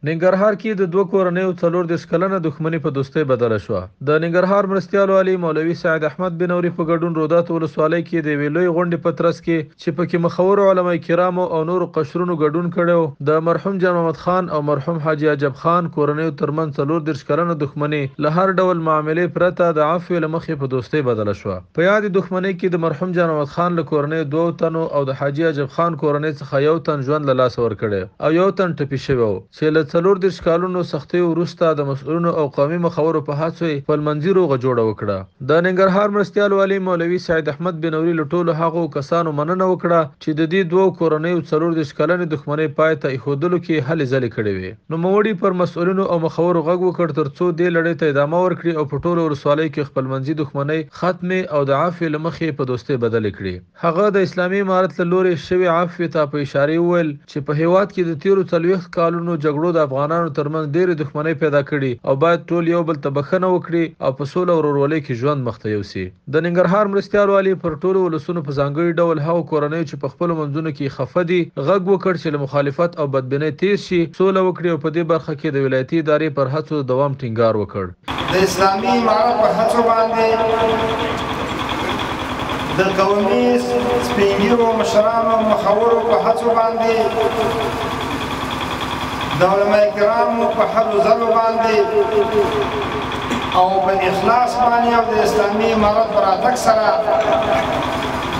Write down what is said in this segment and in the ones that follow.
ننګرهار کې د دوه کورنیو 34 کلنه دښمني په دوستۍ بدله شوه. د ننګرهار مرستیال والي مولوي سعید احمد بنوري په ګډون روداتو ولسوالۍ کې د یوې لویې غونډې په ترڅ کې چې پکې مخورو علماء کرامو او نورو قشرونو ګډون کړی و، د مرحوم جان محمد خان او مرحوم حاجي عجب خان کورنیو ترمنځ 34 کلنه دښمني له هر ډول معاملې پرته د عفوې له مخې په دوستۍ بدله شوه. په یادې دښمنۍ کې د مرحوم جان محمد خان له کورنۍ دوو تنو او د حاجي عجب خان کورنۍ څخه یو تن ژوند له لاسه ورکړی او یو تن ټپي شوی و چې له 34 کالونو سختیو وروسته د مسؤلینو او قومي مخورو په هڅو یې خپلمنځي روغه جوړه وکړه. د ننګرهار مرستیال والي مولوي سعید احمد بنوري له ټولو هغو کسانو مننه وکړه چې د دې دوو کورنیو 34 کلنې دښمنۍ پای ته ایښودلو کې هلې ځلې کړې وې. نوموړي پر مسؤلینو او مخورو غږ وکړ ترڅو دې لړۍ ته ادامه ورکړي او په ټولو ولسوالۍ کې خپلمنځي دښمنۍ ختمې او د عفوې له مخې په دوستۍ بدلې کړي. هغه د اسلامي امارت له لورې شوې عفوې ته په اشارې وویل چې په هیواد کې د تیرو 40 کالونو جګړو د افغانانو ترمنځ ډېرې دښمنۍ پیدا کړي او باید ټول یو بل ته بښنه وکړي او په سوله ورورولۍ کې ژوند مخته یوسي. د ننګرهار مرستیال والي پر ټولو ولسونو په ځانګړي ډول هغو کورنیو چې په خپلو منځونو کې خفه دي غږ وکړ چې له مخالفت او بدبینۍ تیر شي، سوله وکړي او په دې برخه کې د ولایتي ادارې پر هڅو د دوام ټینګار وکړ. د اسلامي امارت په هڅو باندې د قومي سپینږیرو مشرانو مخورو په هڅو باندې د علماء کرامو په هلو ځلو باندې او په اخلاص باندې او د اسلامي امارت په راتګ سره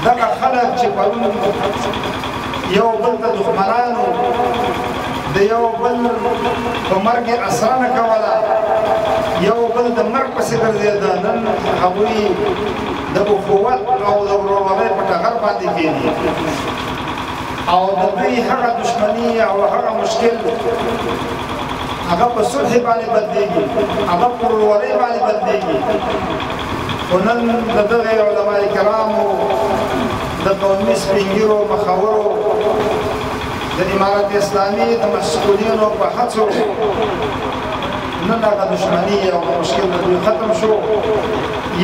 دغه خلک چې پرون یو بل ته دښمنانو، د یو بل په مرګ یې اسره نه کوله، یو بل د مرګ پسې ګرځېده، نن هغوی د اخوت او د ورورولۍ په ټغر باندې کښېني او د دوی هغه دښمني او هغه مشکل هغه په صلح باندې بدلېږي، هغه په ورورولۍ باندې بدلېږي. خو نن د دغې علماء کرامو، د قومي سپینږیرو مخورو، د امارت اسلامي د مسؤلینو په هڅو نن هغه دښمني او مشکل د دوی ختم شو،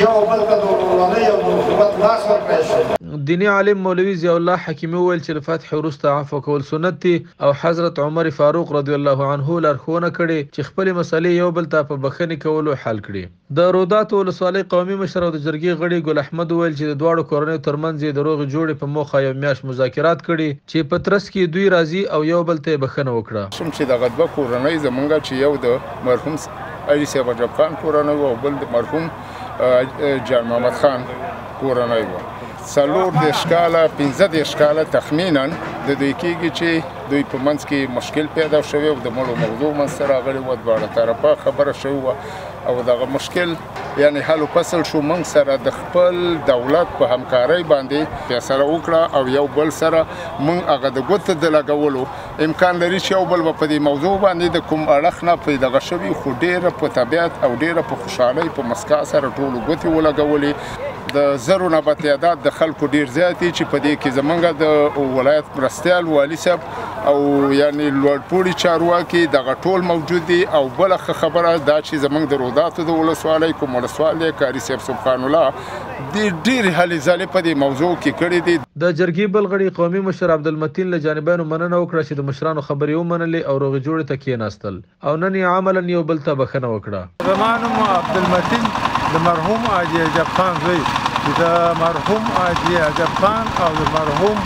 یو بل ته د ورورولۍ او د اخوت لاس ورکړی شو. دیني عالم مولوي ضیاء الله حکیمي وویل چې له فتحې وروسته عفوه کول سنت دي او حضرت عمر فاروق رضی الله عنه لارښوونه کړې چې خپلې مسئلې یو بل ته په بښنې کولو حل کړي. د روداتو ولسوالۍ قومي مشر او د جرګې غړي ګل احمد وویل چې د دواړو کورنیو ترمنځ یې د روغې جوړې په موخه یو میاشت مذاکرات کړي چې په ترڅ کې دوی راضي او یو بل ته یې بښنه وکړه. چې دغه دوه کورنۍ زمونږ چې یو د مرحوم علي صاحب عجب خان کورنۍ وه او بل د مرحوم جان محمد خان کورنۍ وه، 34 کاله 35 کاله تخمینا د دوی کېږي چې دوی په منځ کې مشکل پیدا شوی او د مړو موضوع منځ ته راغلې وه، دواړه طرفه خبره شوې وه او دغه مشکل یعنی حل و فصل شو. موږ سره د خپل دولت په همکارۍ باندې فیصله وکړه او یو بل سره موږ هغه د ګوتو د لګولو امکان لري چې یو بل به په دې موضوع باندې د کوم اړخ نه په دغه شوي، خو ډېره په طبیعت او ډېره په خوشحالۍ په مسکا سره ټولو ګوتې ولګولې. د زرو نه به تعداد د خلکو ډېر زیات دي چې په دې کې زمونږ د ولایت مرستیال والي صاحب او یعنی لوړپوړي چارواکي دغه ټول موجود دي. او بله ښه خبره دا چې زمونږ د روداتو د ولسوالۍ کوم ولسوال دی قاري صاحب سبحان الله دې ډېرې هلې ځلې په دې موضوع کې کړې دي. د جرګې بل غړي قومي مشر عبدالمتین له جانبینو مننه وکړه چې د مشرانو خبرې ومنلې او روغې جوړې ته کښېناستل او نن یې عملاً یو بل ته بښنه وکړه. زما نوم عبدالمتین د مرحوم حاجي عجب خان زوی، چې د مرحوم حاجي عجب خان او د مرحوم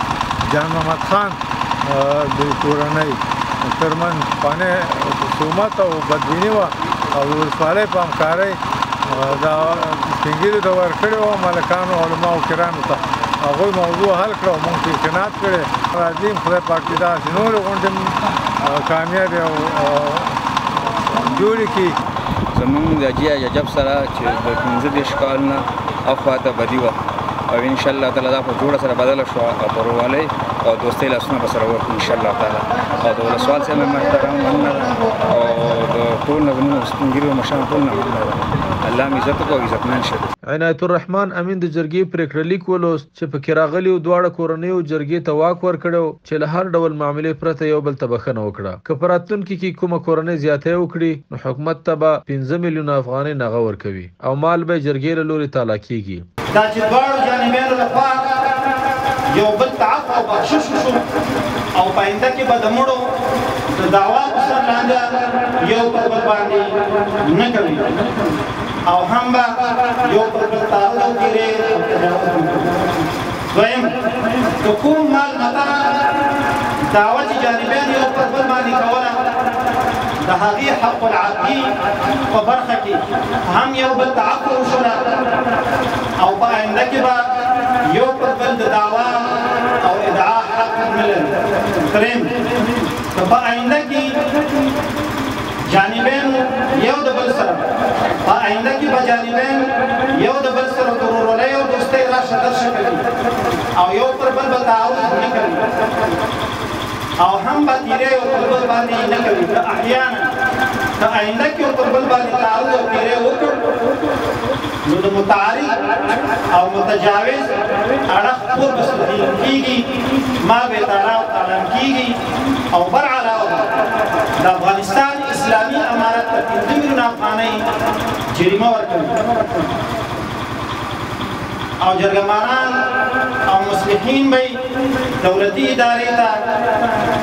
جان محمد خان د کورنۍ ترمنځ پخوانی خصومت او بدبیني وه او د ولسوالۍ په همکارۍ دا سپینږیرو ته ورکړې وه، ملکانو علماو کرامو ته هغوی موضوع حل کړه او موږ پرې قناعت کړی. راځي خدای پاک دې داسې نورې غونډې کامیابې او جوړې کړي. زمونږ د حاجي عجب سره چې د 35 کال نه اخوا ته بدي وه او انشاءالله تعالی دا په جوړه سره بدله شوه او په ورورولۍ او دوستۍ لاسونه به سره ورکړو انشاءالله تعالی. او د ولسوال صاحب محترم مننه ده او د ټول نه زمونږ سپینږیرو مشرانو ټول نه مننه ده. الله مو عزت وکړي او عزتمند شي. عنایت الرحمن امین د جرګې پرېکړه لیک ولوست چې پکې راغلیو دواړه کورنیو جرګې ته واک ورکړی چې له هر ډول معاملې پرته یو بل ته بښنه وکړه. که په راتلونکي کې کومه کورنۍ زیاتی وکړي نو حکومت ته به 5 میلیونه افغانۍ نغه ورکوي او مال به یې جرګې له لوري تالا کېږي. دا چې دواړو جانبینو لخوا یو بل ته عفو او بخشش وشو او په آینده کې به د مړو د د دعوا په سر لانجه یو پر بل باندې نه کوي او هم به یو پر بل تعرض او تیرې او تجاوز نه کوي. دویم، که کوم مال متاع دعوه چې جانبین یو پر بل باندې کوله، د هغې حق العقلي په برخه کې هم یو بل ته عفو وشوله او په آینده کې به یو پر بل د دعوا او ادعا حق نه لري. دریم، که په آینده کې جانبین یو د بل سره په آینده کې به جانبین یو د بل سره د ورورولۍ او دوستۍ راشه درشه کوي او یو پر بل به تعارض نه کوي او هم به تیری یو پر بل باندې نه کوي. که احیانا که آینده کې یو پر بل باندې تعارض او تیری وکړ، نو د متعارض او متجاوز اړخ کور به سوځېدل کېږي، مال به یې تالا او تالان کېږي او بر علاوه به د افغانستان اسلامي امارت ته 5 میلیونه افغانۍ جریمه ورکوي او جرګماران او مصلحین به دولتي ادارې ته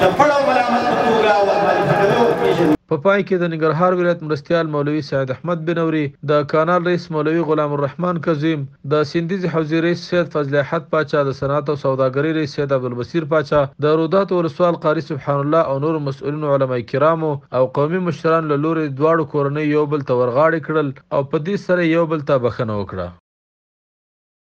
د پړ او ملامت په توګه ورمعرفي کوي او ورپېژني. په پای کې د ننګرهار ولایت مرستیال مولوي سید احمد بنوري، د کانال رئیس مولوي غلام الرحمن کظیم، د سیندیزې حوزې رئیس سید فضل احد پاچا، د صنعت او سوداګرۍ رئیس سید عبدالبصیر پاچا، د روداتو ولسوال قاري سبحان الله او نورو مسؤلینو علماء کرامو او قومي مشرانو له لورې دواړو کورنیو یو بل ته ورغاړې کړل او په دې سره یې یو بل ته بښنه وکړه.